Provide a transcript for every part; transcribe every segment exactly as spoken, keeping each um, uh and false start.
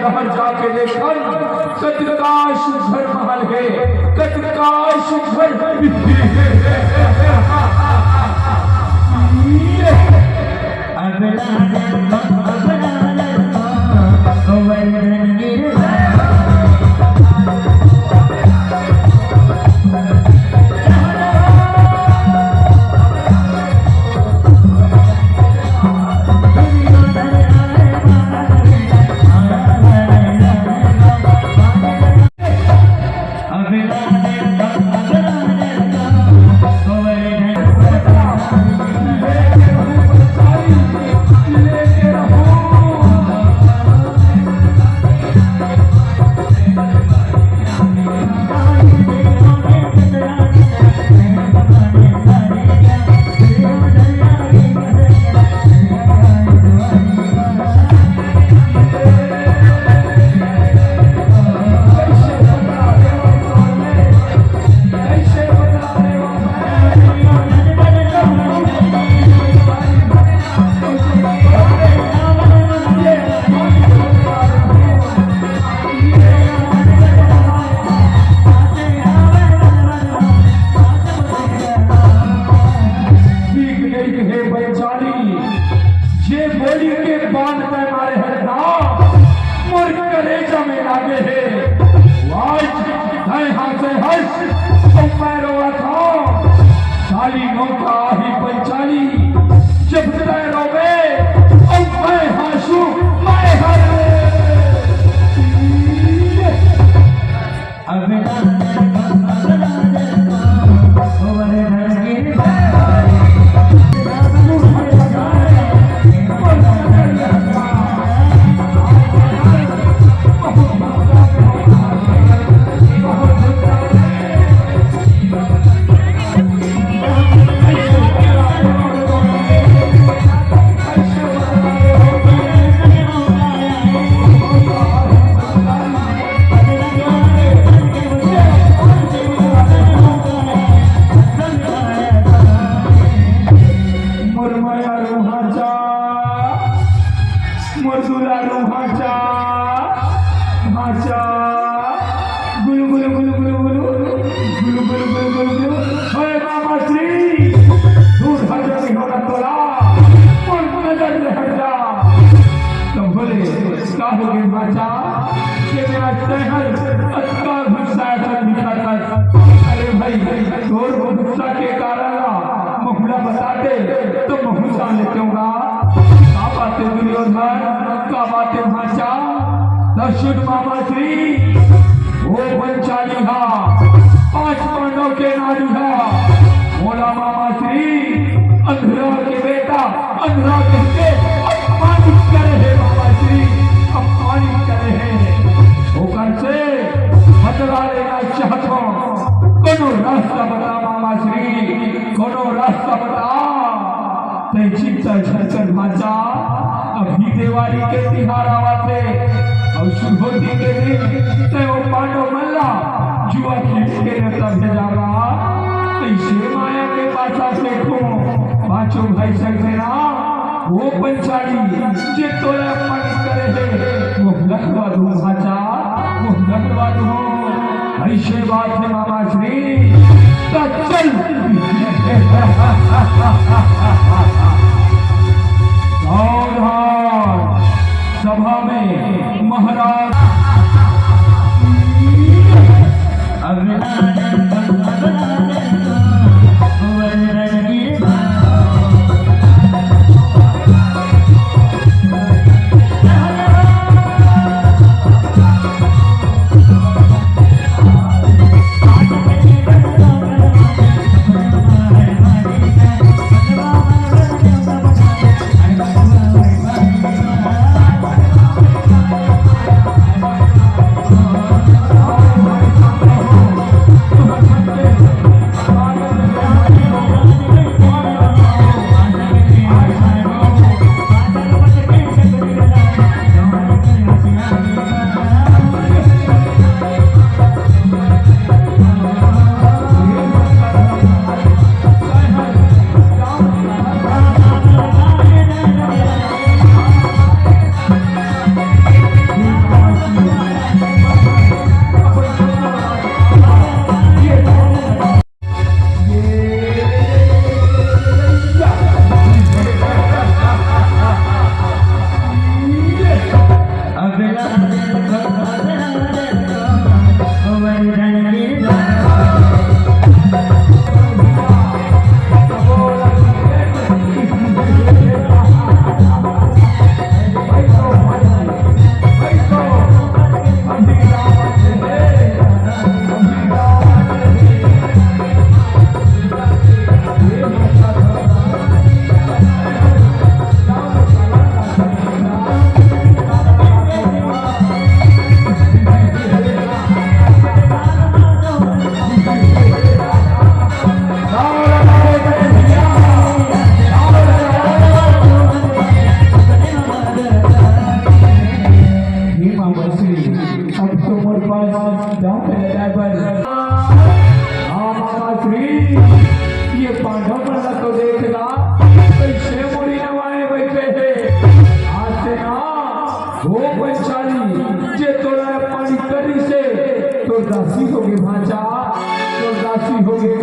हमर जाके देखन, कतका सुघर महल हे, कतका सुघर। ठीक नइ कहे पंचाली, जे बोली के बांध तैं मारे हस ना, मोर करेजा में लागे हे। आज तैं हाँसे हस, अउ मैं रोवत हँव। साली मौका आही पंचाली, जब तैं रोबे, अउ मैं हाँसहूँ, मैं हर मोर मयारू भांचा, मोर दुलारू भांचा, भांचा, गुलु गुलु गुलु गुलु गुलु, गुलु गुलु गुलु गुलु गुलु। हे मामा श्री, दूर हट जा, नहीं होना तोला, मोर नजर ले हट जा। त बोले, का होगे भांचा? ये मेरा शहर अतका गुस्सा है, सब दिखाता है। अरे भाई, तोर गुस्सा के कारण ला महूँ ला बता दे, त महूँ जान लेतेंव ना। का बात हे दुर्योधन, का बात हे भांचा? त सुन मामा श्री, ओ पंचाली हा, पांच पांडव के नारी हा, मोला मामा श्री, अंधरा के बेटा, अंधरा कहिके अपमानित करे हे मामा श्री, अपमानित करे हे। ओकर से बदला लेना चाहत हँव। कोनो रास्ता बता मामा श्री, कोनो रास्ता बता। तैं चिंता झन कर भांचा, अभी देवारी के तिहार आवत हे, अउ सुरहोती के दिन तैं ओ पांडव मन ला जुआ खेले के नेवता भेजाबे। कइसे माया के पाछा फेंकहूँ, पांचों भाई संग में ना, ओ पंचाली, जे तोला अपमानित करे हे, वो लखवा दूँ भांचा, वो लखवा दूँ। अइसे बात हे मामा श्री, त चल। सावधान, सभा में महाराज।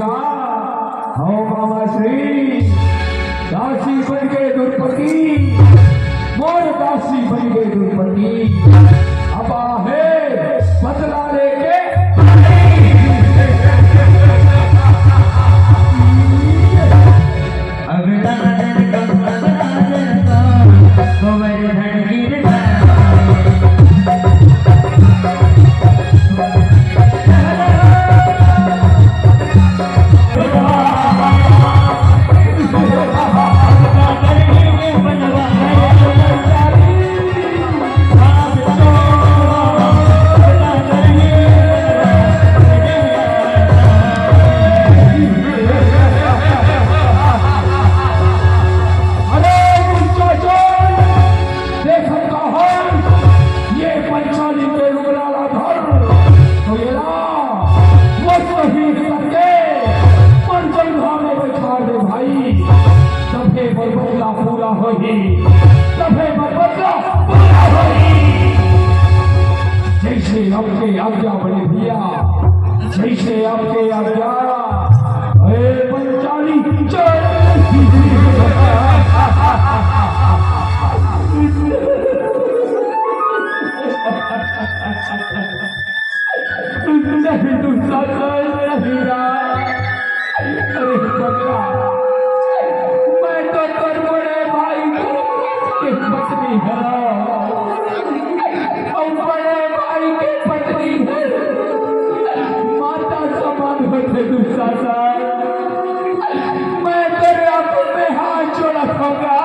हो मामा श्री, दासी बन के दुरपति, मोर दासी बन के दुरपति, अब आहे बदला लेके। अब राजन कब राजन को गोवर्धन गिरधारी। अरे, देखत का हन, ये पंचाली के लुगरा ला धर, तो ये ला, वो सही करके, पर जंघा में बैठा दे भाई, तभे बरबटला पूरा होही, तभे बरबटला पूरा होही। जैसे आपके आज्ञा बने भैया, जैसे आपके आज्ञा। ए पंचाली, चल। नहीं, तू साथ नहीं रहा। अरे पगला, मैं तो तोर बड़े भाई के पत्नी हरंव। अउ बड़े भाई के पत्नी हर माता समान होथे दुशासन। मैं तोर आगू में हाथ जोड़त हंव गा।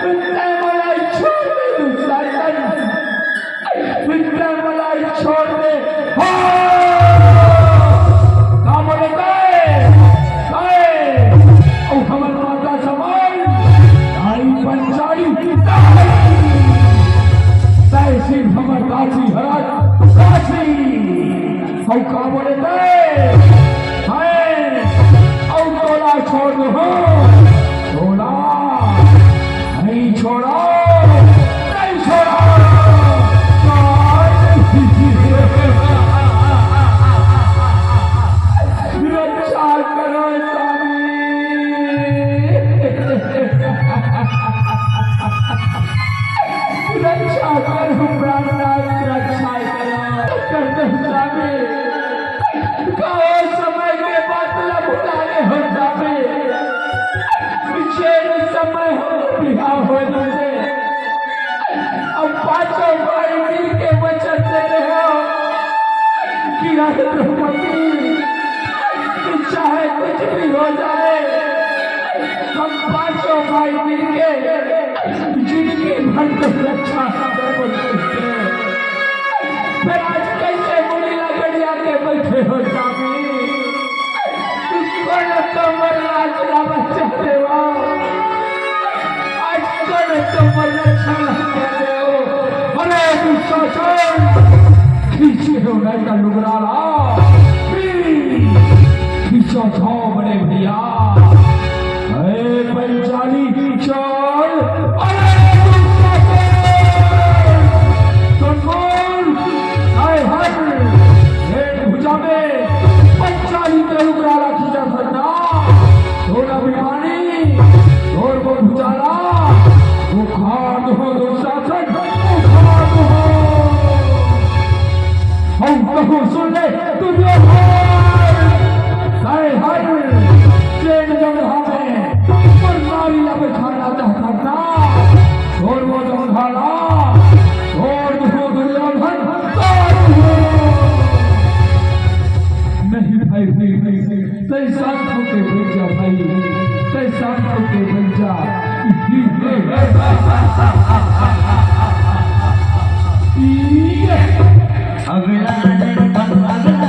तैं मोला छोड़ दे दुशासन। तैं मोला छोड़ दे। हाँ! का बोले तैं? तैं! अउ हमर माता समान, आई पंचाली, तैं सिर्फ हमर दासी हरस, दासी। अउ का बोले तैं? हैं? अउ तोला छोड़ दो, तोला। नहीं छोड़ा, नहीं छोड़ा। रक्षा करो स्वामी। रक्षा करो प्राणनाथ, रक्षा करो। कर दो स्वामी। कहो समय के बात ला भुला ले हो जाबे। पीछे समय हो बिहाव हो तुझे। अब पांचों भाई मिल के वचन दे रहे हो कि रानी द्रौपदी, चाहे कुछ भी हो जाए, हम पांचों भाई मिल के जिंदगी भर तो रक्षा करबो करबो। फिर आज कैसे मुड़ी ला गड़िया के बैठे हो स्वामी? तू कोन तो मोर लाज ला बचा देवो। आज कोन तो मोर लाज ला बचा देवो। अरे दुशासन, खींचे हो नहीं का लुगरा ला। खींचो जाओ बड़े भैया। ए पंचाली चल। अरे सुन बोल। हाय हाय। ए भुजा में पंचाली के लुगरा ला खींचा सरना। तोर अभिमानी, तोर वो भुजा ला उखाड़ दो दुशासन, उखाड़ दो। हम कहूँ सुन ले दुर्योधन, हाय हाय, चैन जंघा में पर नारी अब खाना चाहता था। छोड़ वो जंघा ला, छोड़ दो दुर्योधन, छोड़ दो। नहीं भाई, नहीं, नहीं, नहीं। तैं शांत होके बैठ जा भाई, तैं शांत होके बैठ जा। अगला दिन, अगला